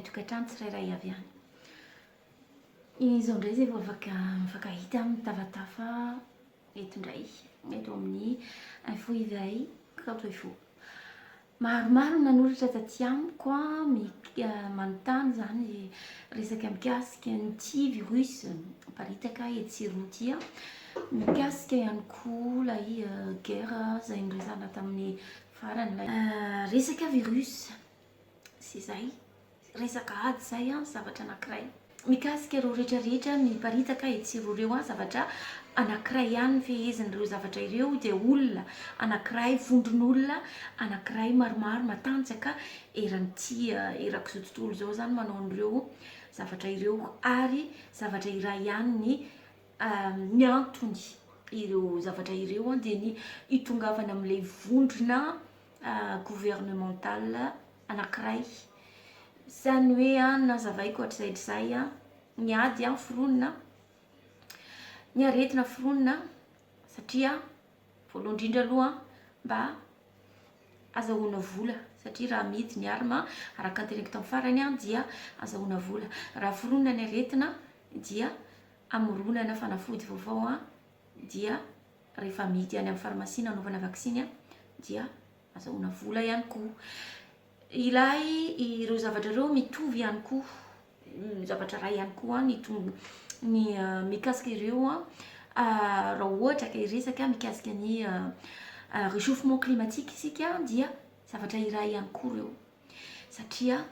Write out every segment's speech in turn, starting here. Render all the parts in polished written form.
tokantrano tsirairay avy any. Izao indray izay vao afaka mifankahita mitafatafa eto indray, eto amin'ny Info Ivahy Kanto Info. Maromaro ny nanoratra taty amiko manontany izany resaka mikasika an'ity virus miparitaka etsy sy eroa ity, mikasika ihany koa ilay guerre izay noresahana tamin'ny farany, ilay resaka virus sy izay. Resaka ady izay an, zavatra anankiray. Mikasika ireo rehetra rehetra miparitaka etsy sy eroa ireo an, zavatra anankiray ihany ny fehezin'ireo zavatra ireo dia olona anankiray, vondron'olona anankiray maromaro matanjaka eran'ity erak'izao tontolo izao izany manao an'ireo zavatra ireo ary zavatra iray ihany ny ny antony ireo zavatra ireo an dia ny hitongavana amin'ilay vondrona gouvernemental anankiray. Izany hoe an, nazavaiko hatrizay hatrizay an, ny ady an foronina, ny aretina foronina satria voalohany indrindra aloha mba azahoana vola satria raha amidy ny arme araka ny teneniko tamin'ny farany an dia azahoana vola. Raha foronina ny aretina dia amoronana fanafody vaovao an dia rehefa amidy any amin'ny farmasia nanaovana vaksiny dia azahoana vola ihany koa. Ilay ireo zavatra ireo mitovy ihany koa, zavatra iray ihany koa ny ny mikasika ireo raha ohatra ka hiresaka mikasika ny réchauffement climatique isika dia zavatra iray ihany koa ireo satria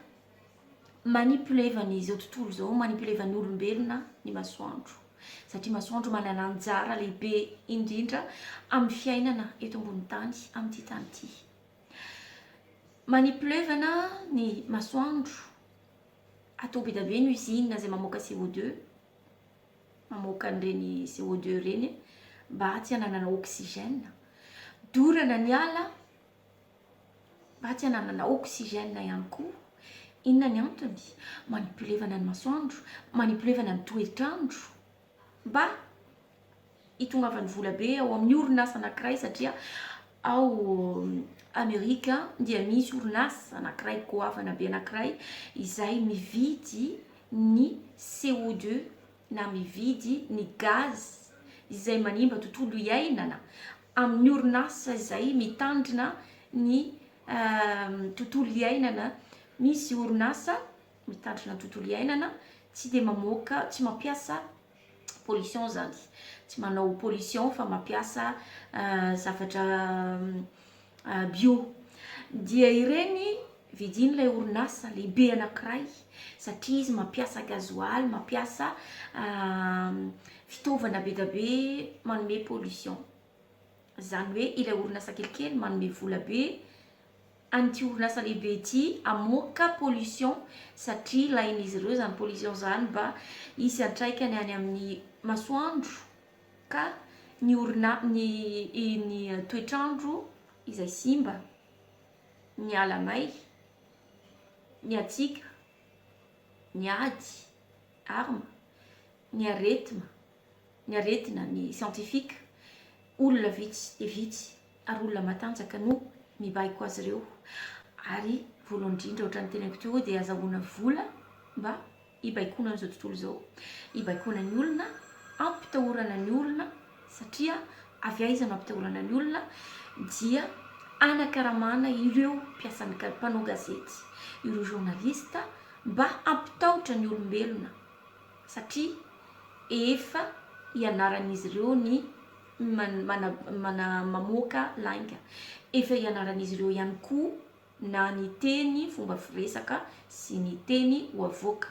manipulevan'izao tontolo izao, manipulevan'ny olombelona ny masoandro satria masoandro manana anjara lehibe indrindra amin'ny fiainana eto ambony tany amin'ity tany ity. Manipulevana ny masoandro, atao be dia be ny usine izay mamoaka CO2, mamoaka an'ireny CO2 ireny mba tsy hananana oxygène. Dorana ny ala mba tsy hananana oxygène ihany koa. Inona ny antony? Manipulevana ny masoandro, manipulevana ny toetr'andro mba hitongavan'ny vola be ao amin'ny orinasa anankiray satria ao Amerika dia misy orinasa anankiray goavana be anankiray izay mividy ny CO2 na mividy ny gaz izay manimba tontolo iainana amin'ny orinasa izay mitandrina ny tontolo iainana, misy orinasa mitandrina ny tontolo iainana tsy dia mamoaka, tsy mampiasa pollution zany, tsy manao pollution fa mampiasa zavatra bio, dia ireny vidin'ilay orinasa lehibe anankiray satria izy mampiasa gasoil, mampiasa fitaovana be dia be manome pollution, izany hoe ilay orinasa kelikely manome vola be an'ity orinasa lehibe ity hamoaka pollution satria ilain'izy ireo izany pollution izany mba hisy antraikany any amin'ny masoandro ka ny orina ny ny toetr'andro izay simba, ny ala may, ny hatsiaka, ny ady, arme, ny aretina, ny aretina, ny scientifique, olona vitsy dia vitsy ary olona matanjaka no mibaiko azy ireo ary voalohany indrindra ohatran'ny teneniko teo dia azahoana vola mba hibaikoana an'izao tontolo izao, hibaikoana ny olona, ampitahorana ny olona satria avy aiza no ampitahorana ny olona dia anakaramana ireo mpiasan'ny mpanao gazety, ireo journaliste mba hampitahotra ny olombelona satria efa ianaran'izy ireo ny mamoaka lainga, efa ianaran'izy ireo ihany koa na ny teny fomba firesaka sy ny teny ho avoaka.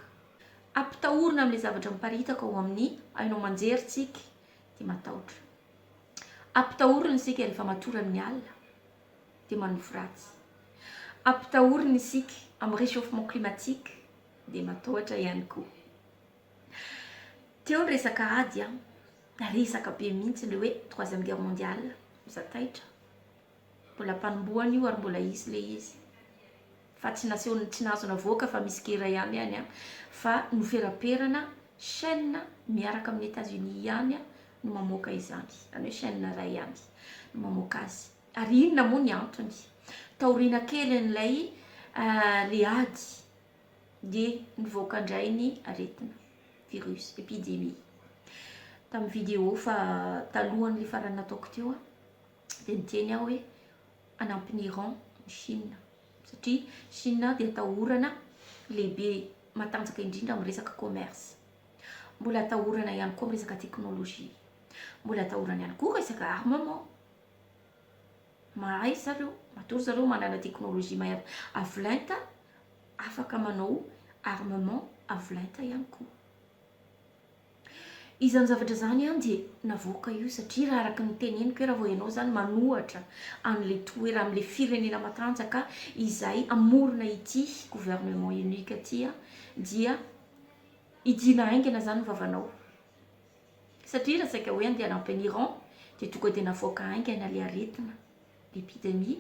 Ampitahorina amin'ilay zavatra miparitaka ao amin'ny haino aman-jery tsika dia matahotra. Ampitahorina isika rehefa matory amin'ny alina dia manofy ratsy. Ampitahorina isika amin'ny réchauffement climatique dia matahotra ihany koa. Teo ny resaka ady an, resaka be mihitsy ilay hoe troisième guerre mondiale, za taitra. Mbola am-panombohana io ary mbola hisy ilay izy. Fa tsy naseho, tsy nahazo navoaka fa misy guerre ihany any an, fa noferaperana chaîne miaraka amin'ny Etats-Unis ihany no mamoaka izany, izany hoe chaîne iray ihany no mamoaka azy. Ary inona moa ny antony? Taoriana kelin'ilay le ady. Dia nivoaka indray ny aretina, virus, épidémie. Tamin'ny vidéo fa talohan'ilay farany nataoko teo aho dia niteny aho hoe hanampy ny Iran ny Chine satria Chine dia atahorana lehibe matanjaka indrindra amin'ny resaka commerce. Mbola atahorana ihany koa amin'ny resaka technologie. Mbola atahorana ihany koa resaka armement. Mahay zareo, matoa ry zareo manana technologie mahay avo lenta, afaka manao armement avo lenta ihany koa. Izany zavatra izany an dia navoaka io satria raha araka ny teneniko hoe raha vao ianao izany manohatra an'ilay toerana amin'ilay firenena matanjaka izay hamorona ity gouvernement unique ity an dia hidiana haingana izany ny vavanao. Satria raha saika hoe andeha hanampy an'i Iran dia tonga dia navoaka haingana ilay aretina, l'épidémie,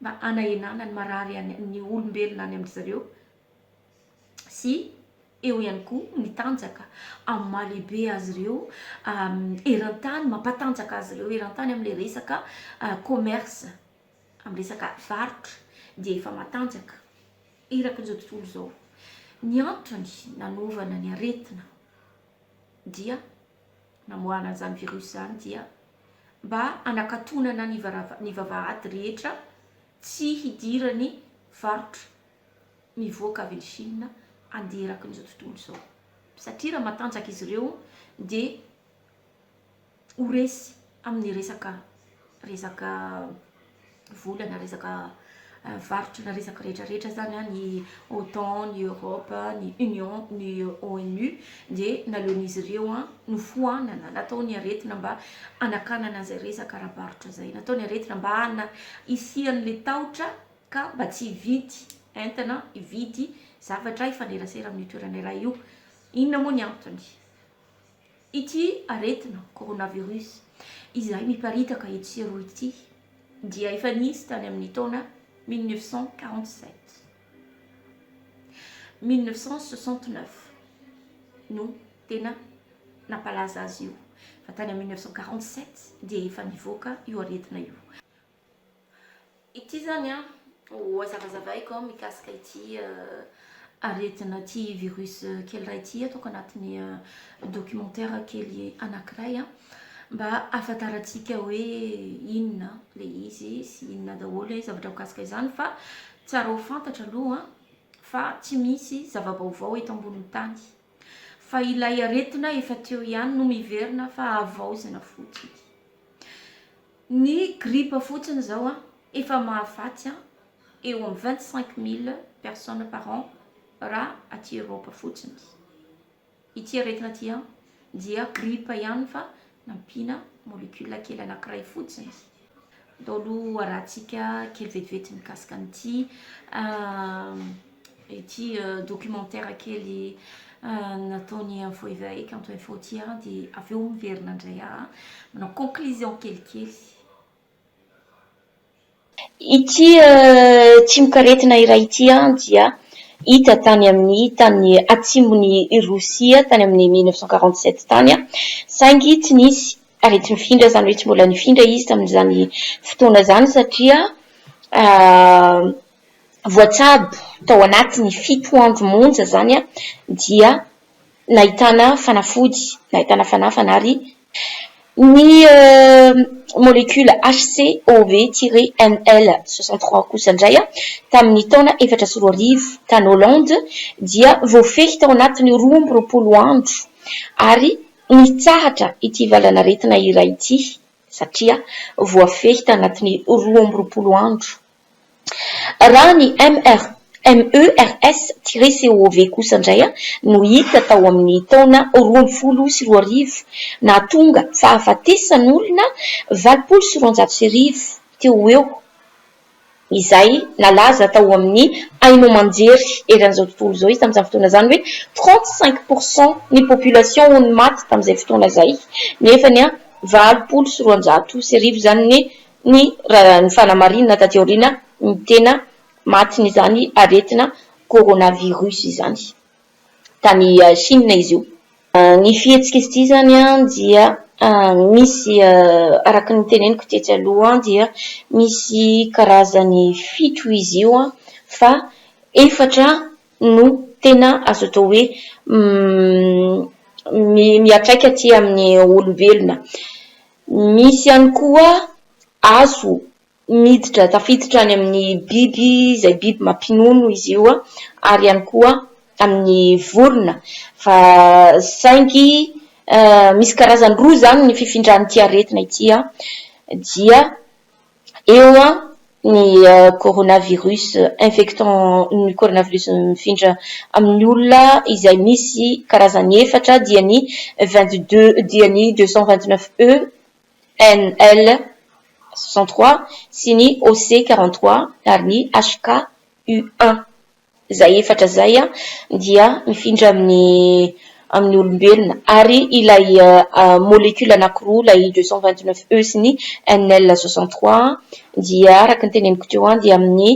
mba hanahenana ny marary any ny olombelona any amin-dry zareo sy eo ihany koa ny tanjaka amin'ny maha lehibe azy ireo eran-tany, mampatanjaka azy ireo eran-tany amin'ilay resaka commerce, amin'ny resaka varotra dia efa matanjaka erakin'izao tontolo izao. Ny antony nanaovana ny aretina dia namoahana an'izany virus izany dia mba hanakatonana ny varava ny vavahady rehetra tsy hidiran'ny varotra mivoaka avy any Chine handeha erakin'izao tontolo izao satria raha matanjaka izy ireo dia ho resy amin'ny resaka resaka vola na resaka varotra na resaka rehetra rehetra zany an, ny OTAN, ny Europe, ny Union, ny ONU dia naleon'izy ireo an nofoanana, natao ny aretina mba hanakanana an'izay resaka ara-barotra izay, natao ny aretina mba hana hisian'ilay tahotra ka mba tsy hividy entana, hividy zavatra hifanerasera amin'io toerana iray io. Inona moa ny antony? Ity aretina coronavirus izay miparitaka etsy sy eroa ity dia efa nisy tany amin'ny taona 1947, 1969 no tena nampalaza azy io fa tany amin'ny 1947 dia efa nivoaka io aretina io. Ity zany an, ho hazavazavaiko mikasika ity aretina ity virus kely iray ity ataoko anatin'ny documentaire kely anankiray an, mba ahafantarantsika hoe inona ilay izy sy inona daholo zavatra mikasika izany fa tsara ho fantatra aloha fa tsy misy zava-baovao eto ambonin'ny tany fa ilay aretina efa teo ihany no miverina fa havaozina fotsiny. Ny grippe fotsiny izao an, efa mahafaty an, eo amin'ny 25 mille personnes par an raha aty Europe fotsiny. Ity aretina ity an, dia grippe ihany fa nampiana molecule kely anankiray fotsiny. Ndao aloha arahantsika kely vetivety mikasika an'ity ity documentaire kely nataon'i Info Eveil Kanto Info ity an, dia avy eo miverina indray aho manao conclusion kelikely. Ity tsimokaretina iray ity dia hita tany amin'ny tany atsimon'i Rosia tany amin'ny 1947 tany, saingy tsy nisy areti-mifindra, izany hoe tsy mbola nifindra izy tamin'izany fotoana izany satria voatsabo tao anatin'ny fito andro monja izany dia nahitana fanafody, nahitana fanafana ary ny molecule HCOV-NL 63 kosa indray tamin'ny taona 2004 tany Hollande dia voafehy tao anatin'ny 22 andro ary nitsahatra ity valanaretina iray ity satria voafehy tanatin'ny 22 andro. Raha ny MR MERS-CoV kosa indray no hita tao amin'ny taona 2012, nahatonga fahafatesan'olona 1280 teo ho eo, izay nalaza tao amin'ny haino aman-jery eran'izao tontolo izao izy tamin'izany fotoana izany hoe 35 pour cent ny population no maty tamin'izay fotoana izay, nefa ny 1280 izany ny ny raha ny fanamarinana taty aoriana ny tena matin'izany aretina coronavirus izany tany Chine izy io. Ny fihetsik'izy ity izany dia misy araka ny teneniko tetsy aloha dia misy karazany fito izy io fa efatra no. tena azo atao hoe miantraika aty amin'ny olombelona. Misy ihany koa azo miditra, tafiditra any amin'ny biby izay biby mampinono izy io ary ihany koa amin'ny vorona fa saingy misy karazany roa izany ny fifindran'ity aretina ity dia eo ny coronavirus infectant, ny coronavirus mifindra amin'ny olona izay misy karazany efatra dia ny 22 dia ny 229 E NL 63 sy ny OC 43 ary ny HK U-un. Izay efatra izay dia mifindra amin'ny amin'ny olombelona ary ilay molecule anankiroa ilay 229 E sy ny NL 63 dia araka ny teneniko teo dia amin'ny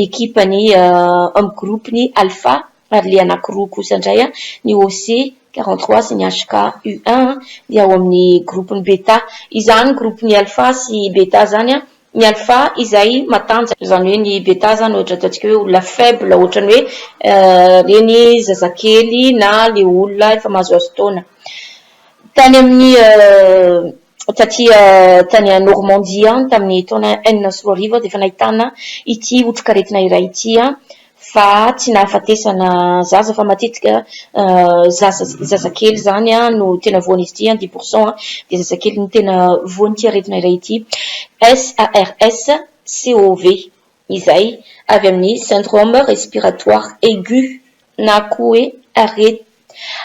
ekipany amin'ny groupe-ny alpha ary ilay anankiroa kosa indray ny OC 43 sy ny HK U-un dia ao amin'ny groupe-ny beta. Izany groupe-ny alpha sy beta izany, ny alpha izay matanjaka, izany hoe ny beta izany ohatra ataontsika hoe olona faible ohatran'ny hoe ireny zazakely na ilay olona efa mahazoazo taona. Tany amin'ny taty tany Normandie any tamin'ny taona 2006 dia efa nahitana ity otrikaretina iray ity fa tsy nahafatesana zaza fa matetika zaza zazakely izany no tena voan'izy ity, dix pour cent dia zazakely no tena voan'ity aretina iray ity, SARS CoV, izay avy amin'ny syndrome respiratoire aigu na koa hoe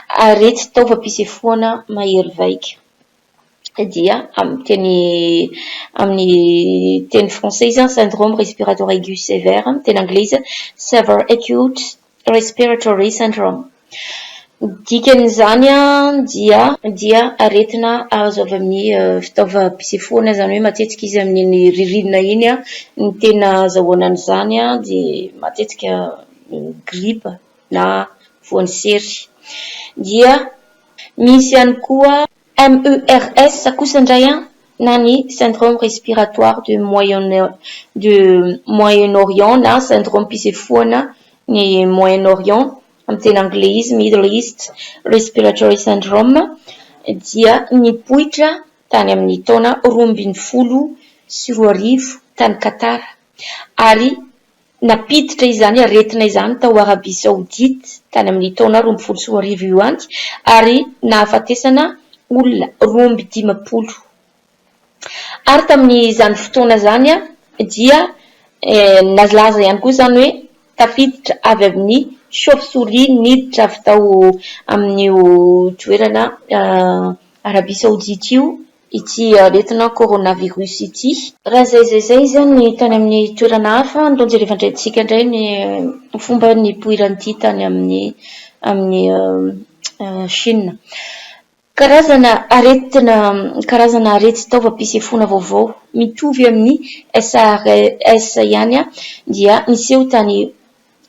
aretin-taovam-pisefoana mahery vaika. Dia amin'ny teny amin'ny teny français izy syndrome respiratoire aigu sévère, amin'ny teny anglais izy severe acute respiratory syndrome. Dikan'izany dia aretina azo avy amin'ny fitaovam-pisefoana, izany hoe matetika izy amin'iny ririnina iny no tena azahoana an'izany, dia matetika gripa na voan'ny sery. Dia misy ihany koa MERS kosa indray na ny syndrome respiratoire de Moyen de Moyen-Orient na syndrome pisefoana ny Moyen-Orient, amin'ny teny anglais izy Middle East Respiratory Syndrome, dia nipoitra tany amin'ny taona 2012 tany Qatar ary nampiditra izany aretina izany tao Arabie Saoudite tany amin'ny taona 2012 io ihany ary nahafatesana olona 52. Ary tamin'izany fotoana izany dia nalaza ihany koa izany hoe tafiditra avy amin'ny chauve-souris niditra avy tao amin'io toerana Arabie Saoudite io ity aretina coronavirus ity. Raha izay izay izay izany ny tany amin'ny toerana hafa, andao jerevan-draintsika indray ny fomba nipoiran'ity tany amin'ny amin'ny Chine. Karazana aretina karazana aretin-taovam-pisefoana vaovao mitovy amin'ny SARS ihany dia niseho tany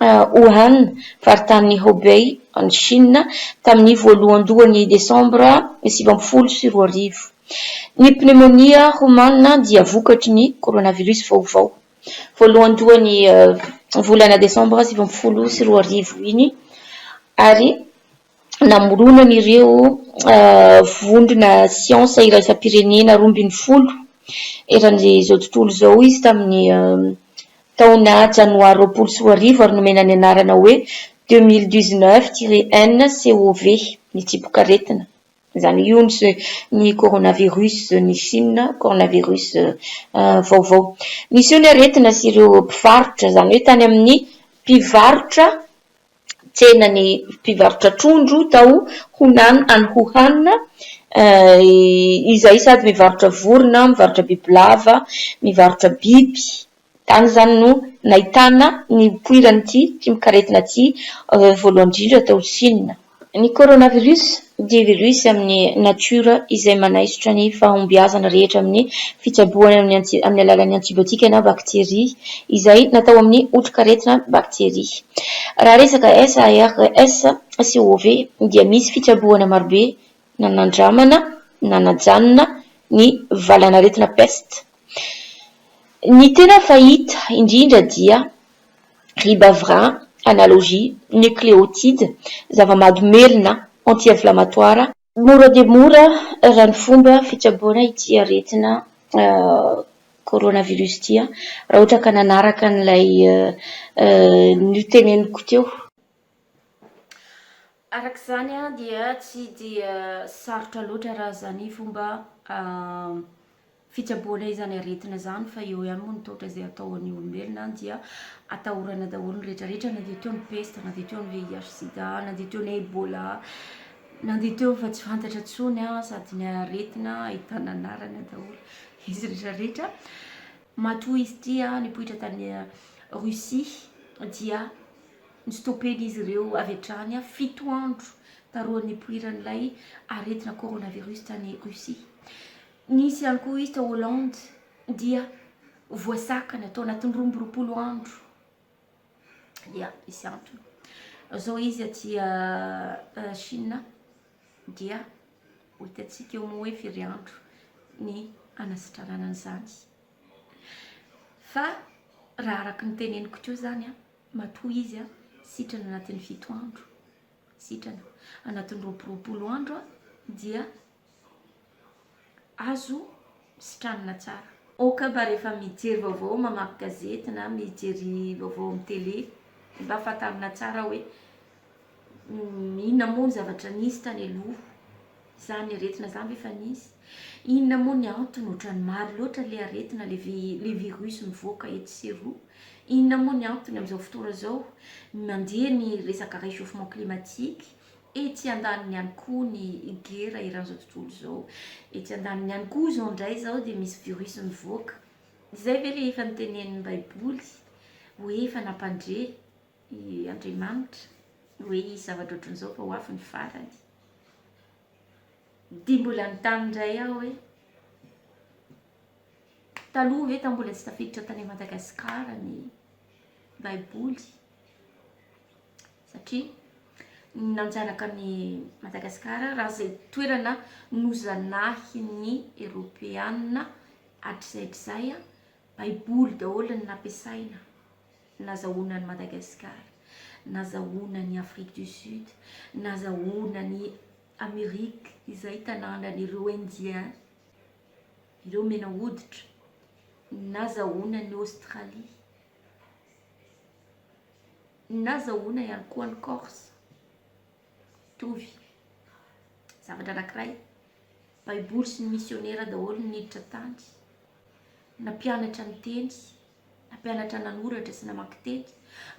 Wuhan, faritanin'i Hubei, any Chine, tamin'ny voalohandohan'ny Desambra 2019. Ny pnemonia homana dia vokatry ny coronavirus vaovao. Voalohandohan'ny volana Desambra 2019 iny ary namoronan'ireo vondrona siansa iraisam-pirenena 12 eran'izao tontolo izao izy tamin'ny taona janoary 2020 ary nomena ny anarana hoe 2019-nCoV ny tsimokaretina. Izany hoe io ny coronavirus ny Chine, coronavirus vaovao. Niseho ny aretina sy ireo mpivarotra, izany hoe tany amin'ny mpivarotra tsenan'ny mpivarotra trondro tao Hunan any Wuhan, izay sady mivarotra vorona, mivarotra bibilava, mivarotra biby. Tany izany no nahitana ny nipoiran'ity tsimokaretina ity voalohany indrindra tao Chine. Ny coronavirus dia virus amin'ny natiora izay manaisotra ny fahombiazana rehetra amin'ny fitsaboana amin'ny alalan'ny antibiotika na bakteria izay natao amin'ny otrikaretina bakteria. Raha resaka SARS-CoV dia misy fitsaboana marobe nanandramana nanajanona ny valanaretina peste. Ny tena fahita indrindra dia ribavirin. analogie, nucléotide, zava-mahadomelina, anti-inflammatoire. Mora dia mora raha ny fomba fitsaboana ity aretina coronavirus ity raha ohatra ka nanaraka an'ilay noteneniko teo. Araka izany dia tsy dia sarotra loatra raha izany fomba fitsaboana izany aretina izany fa eo ihany moa ny taotra izay atao an'ny olombelona dia atahorana daholo ny rehetra rehetra na dia teo ny peste na dia teo ny VIH sida na dia teo ny Ebola na dia teo fa tsy fantatra intsony sady ny aretina ahitana anarana daholo izy rehetra rehetra. Matoa izy ity nipoitra tany Russie dia Nostopen'izy ireo avy hatrany fito andro talohan'ny nipoiran'ilay aretina coronavirus tany Russie. Nisy ihany koa izy tao Hollande dia voasakana tao anatin'ny 22 andro. Dia misy antony. Izao izy aty Chine dia ho hitantsika eo moa hoe firy andro ny hanasitranana an'izany. Fa raha araka ny teneniko teo izany an, Matoa izy a, sitrana anatin'ny fito andro, sitrana anatin'ny 22 andro a, dia azo sitranina tsara. Ok mba rehefa mijery vaovao, mamaky gazety na mijery vaovao amin'ny télé, mba fantarina tsara hoe inona moa ny zavatra nisy tany aloha. Izany aretina izany ve efa nisy? Inona moa ny antony ohatran'ny maro loatra ilay aretina, ilay virus mivoaka etsy sy eroa? Inona moa ny antony amin'izao fotoana izao mandeha ny resaka réchauffement climatique, etsy andaniny ihany koa ny guerre eran'izao tontolo izao, etsy andaniny ihany koa izao indray izao dia misy virus mivoaka. Izay ve ilay efa notenenin'ny baiboly hoe efa nampandre i Andriamanitra hoe hisy zavatra ohatran'izao fa ho avy ny farany? Dia mbola nitany indray aho hoe, taloha ve tamin'ny mbola tsy tafiditra tany Madagasikara ny baiboly? Satria ny nanjanaka an'i Madagasikara raha izay toerana nozanahin'ny Eropeana hatrizay hatrizay, baiboly daholo no nampiasaina. Nazahoana an'i Madagasikara, nazahoana an'i Afrique du Sud, nazahoana an'i Amerique izay tanànan'ireo Indiens, ireo mena hoditra, nazahoana an'i Australie, nazahoana ihany koa an'i Corse. Mitovy zavatra anankiray, baiboly sy ny misionera daholo no niditra tany, nampianatra ny teny. Nampianatra nanoratra sy namaky teny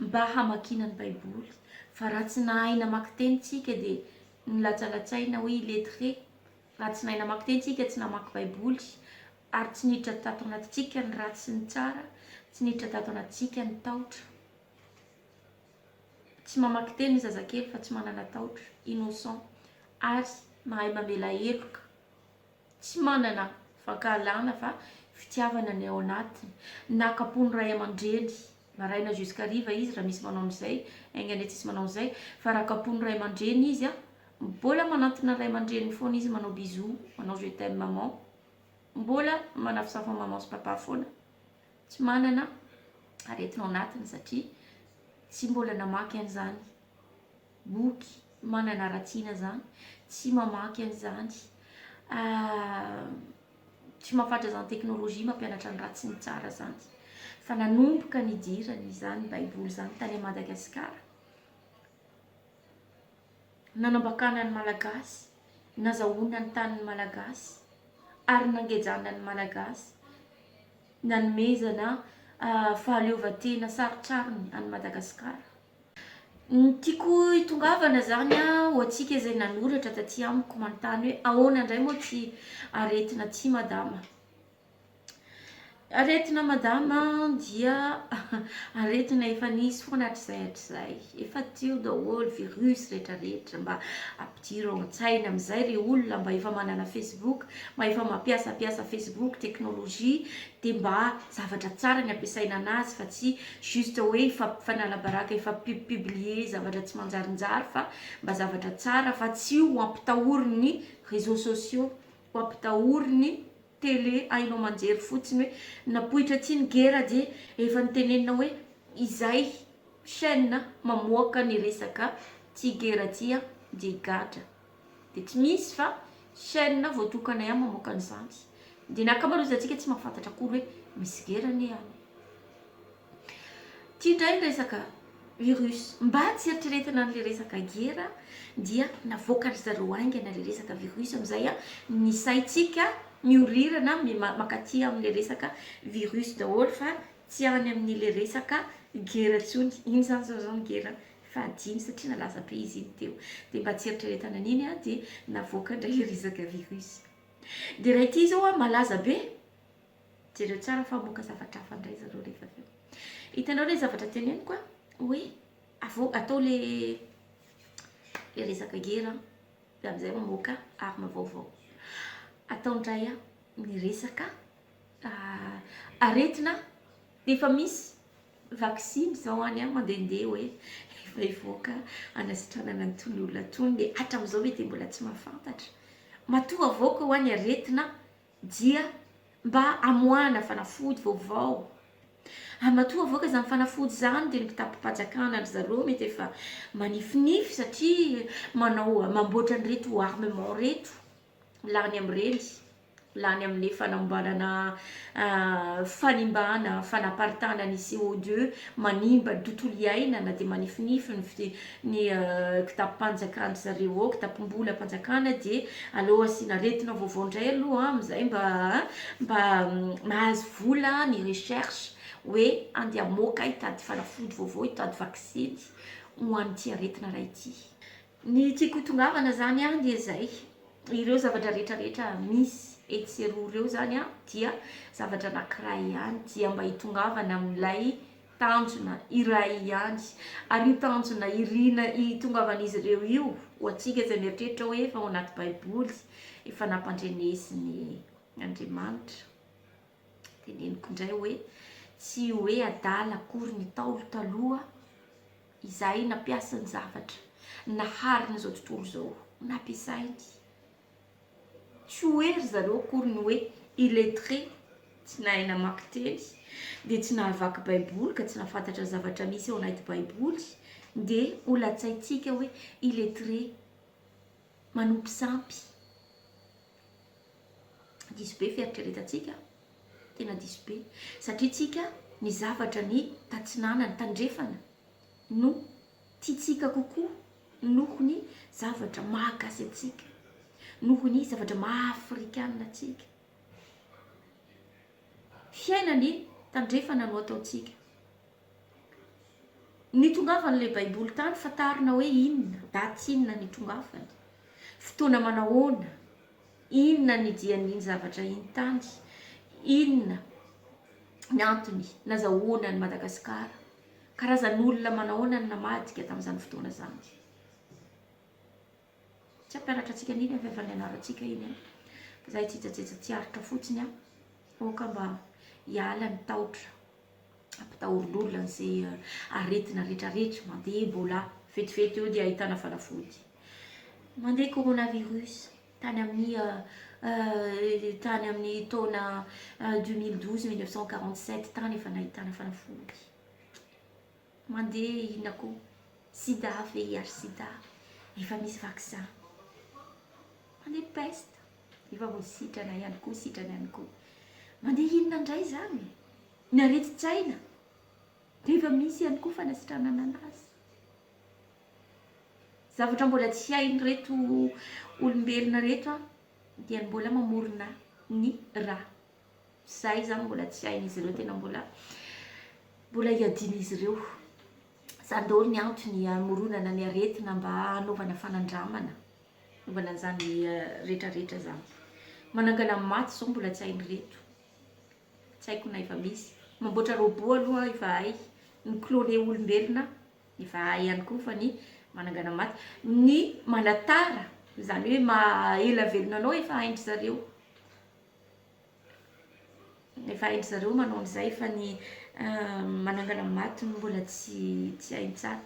mba hamakiana ny Baiboly. Fa raha tsy nahay namaky teny tsika dia nilatsalatsaina hoe illettré. Raha tsy nahay namaky teny tsika tsy namaky Baiboly ary tsy niditra tato anatintsika ny ratsy sy ny tsara, tsy niditra tato anatintsika ny tahotra. Tsy mamaky teny ny zazakely fa tsy manana tahotra, innocent, ary mahay mamela heloka. Tsy manana fankahalana fa fitiavana ny ao anatiny. Naka-po ny ray aman-dreny maraina jusqu'à hariva izy raha misy manao an'izay, enga anie tsisy manao an'izay, fa raha kapohin'ny ray aman-dreny izy an, mbola manantona ny ray aman-dreniny foana izy manao bisous, manao je t'aime maman, mbola manafosafo an'i maman sy papa foana. Tsy manana aretina ao anatiny satria tsy mbola namaky an'izany. Boky manana haratsiana zany, tsy mamaky an'izany, tsy mahafantatra izany teknolojia mampianatra ny ratsy sy ny tsara zany. Fa nanomboka nidirany izany baiboly izany tany Madagasikara, nanambakana ny Malagasy, nazahoana ny tanin'ny Malagasy ary nangejana ny Malagasy, nanomezana fahaleovantena sarotsarony an'i Madagasikara. Ny tiako hitongavana zany an, ho antsika izay nanoratra taty amiko manontany hoe ahoana indray moa ity aretina ity madama? Aretina madama dia aretina efa nisy foana hatrizay hatrizay, efa teo daholo virus rehetra rehetra, mba ampidiro ao an-tsaina amin'izay ry olona mba efa manana facebook, mba efa mampiasampiasa facebook, teknolojia, dia mba zavatra tsara ny ampiasaina anazy fa tsy juste hoe hifampfanala baraka hifampipublier zavatra tsy manjarinjary fa mba zavatra tsara fa tsy ho ampitahorin'ny réseaux sociaux, ho ampitahorin'ny télé haino aman-jery fotsiny hoe napoitra aty ny guerre dia efa notenenina hoe izay. chaîne mamoaka ny resaka ty guerre ty dia gadra. Dia tsy misy fa chaîne voatokana ihany mamoaka an'izany. Dia ny ankamaroazantsika tsy mahafantatra akory hoe misy guerre anie any. Ty indray ny resaka virus. Mba tsy eritreretina an'ilay resaka guerre dia navoakan-dry zareo haingana ilay resaka virus amin'izay ny saintsika miorirana mankaty amin'ilay resaka virus daholo fa tsy any amin'ilay resaka guerre intsony. Iny izany izao izao ny guerre fahadimy satria nalaza be izy iny teo. Dia mba tsy eritreretana an'iny dia navoaka indray ilay resaka virus. Dia raha ity izao malaza be, jereo tsara fa hamoaka zavatra hafa indray zareo rehefa avy eo. Hitanao ilay zavatra teneniko hoe avo atao ilay ilay resaka guerre dia amin'izay mamoaka arme vaovao. Atao indray ny resaka aretina efa misy vaksiny izao any an, mandehandeha hoe efa hivoaka hanasitranana an'itony olona itony dia hatramin'izao ve dia mbola tsy mahafantatra? Matoa avoaka hoa ny aretina dia mba hamoahana fanafody vaovao. Ary matoa avoaka izany fanafody izany dia ny kitapom-panjakana ry zareo mety efa manifinify satria manao mamboatra an'ireto armement ireto lany amin'ireny. Lany amin'ny fanamboarana fanimbana, fanaparitahana ny CO2, manimba ny tontolo iainana dia manifinify ny ny kitapom-panjakan-dry zareo ao, kitapom-bolam-panjakana dia aleo asiana aretina vaovao indray aloha amin'izay mba mba mahazo vola ny recherche hoe andeha hamoaka hitady fanafody vaovao, hitady vaksiny ho an'ity aretina iray ity. Ny tiako hitongavana zany an dia zay, ireo zavatra rehetra rehetra misy etsy sy eroa ireo zany an dia zavatra anakiray ihany dia mba hitongavana amin'ilay tanjona iray ihany, ary io tanjona irina hitongavan'izy ireo io ho antsika izay mieritreritra hoe efa ao anaty baiboly, efa nampandrenesin'ny Andriamanitra, teneniko indray hoe tsy hoe adala akory ny Ntaolo taloha, Izay nampiasa ny zavatra naharina izao tontolo izao nampiasainy. Tsy hoe ry zareo akory ny hoe illettré, tsy nahay namaky teny, dia tsy nahavaky baiboly ka tsy nahafantatra ny zavatra misy ao anaty baiboly, dia ho latsaintsika hoe illettré, manompo sampy. Diso be fieritreretantsika, tena diso be, satria tsika ny zavatra ny tatsinanana, tandrefana no tiantsika kokoa noho ny zavatra maha gasy antsika, noho ny zavatra maha afrikana antsika. Fiainany tandrefana no ataontsika. Nitongavan'ilay baiboly tany fantarina hoe inona, daty inona nitongavany, fotoana manahoana, inona ny dian'iny zavatra iny tany, inona ny antony nazahoana an'i Madagasikara, karazan'olona manahoana ny namadika tamin'izany fotoana izany. Tsy hampianatra antsika an'iny fa efa nianarantsika iny an. Fa izahay tsetsatsetsa tsy aritra fotsiny an. Aoka mba hiala ny tahotra. Ampitahorin'olona an'izay aretina rehetrarehetra mandeha mbola vetivety eo dia ahitana fanafody. Mandeha coronavirus tany amin'ny tany amin'ny taona 2012, 1947 tany efa nahitana fanafody. Mandeha inona koa? Sida, VIH sida, efa misy vaccin. Mandeha peste, efa voasitrana ihany koa, sitrana ihany koa. Mandeha inona indray izany? Ny aretin-tsaina dia efa misy ihany koa fanasitranana anazy. Zavatra mbola tsy hain'ireto olombelona ireto dia ny mbola mamorona ny ra. Izay izany mbola tsy hain'izy ireo, tena mbola mbola iadian'izy ireo. Izany daholo ny antony hamoronana ny aretina mba hanaovana fanandramana, hanaovana an'izany rehetrarehetra izany. Manangana maty izao mbola tsy hain'ireto. Tsy haiko na efa misy. Mamboatra robot aloha efa hay. Ny cloner olombelona efa hay ihany koa fa ny manangana maty. Ny manatara, izany hoe maha ela velona anao efa hain-dry zareo. Efa hain-dry zareo manao an'izay fa ny manangana maty no mbola tsy tsy hainy tsara.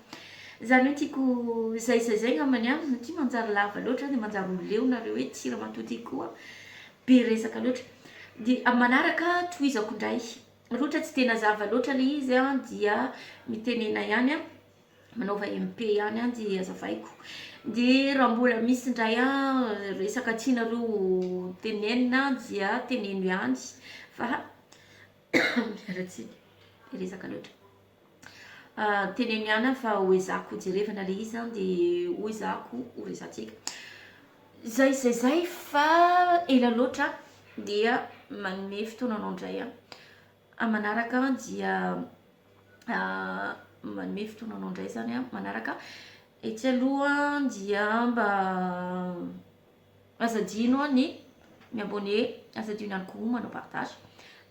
Izany hoe tiako izay izay izay angambany an, satria manjary lava loatra dia manjary ho leo nareo hoe ty ramatoa ty koa be resaka loatra. Dia amin'ny manaraka tohizako indray. Raha ohatra tsy dia nazava loatra ilay izy dia mitenena ihany manaova MP ihany an dia azavaiko. Dia raha mbola misy indray an resaka tianareo tenenina dia teneno ihany fa miala tsiny be resaka loatra. Teneno ihany aho fa ho ezahako jerevana ilay izy an dia ho ezahako ho resahantsika. Zay zay zay fa ela loatra dia manome fotoana anao indray aho. Amin'ny manaraka dia manome fotoana anao indray izany aho manaraka. Etsy aloha dia mba aza adino ny mi-abonner, aza adino ihany koa manao partage,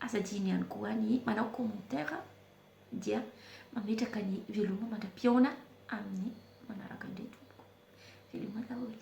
aza adino ihany koa ny manao commentaire dia mametraka ny veloma mandra-pihaona amin'ny manaraka indray tompoko. Veloma daholo.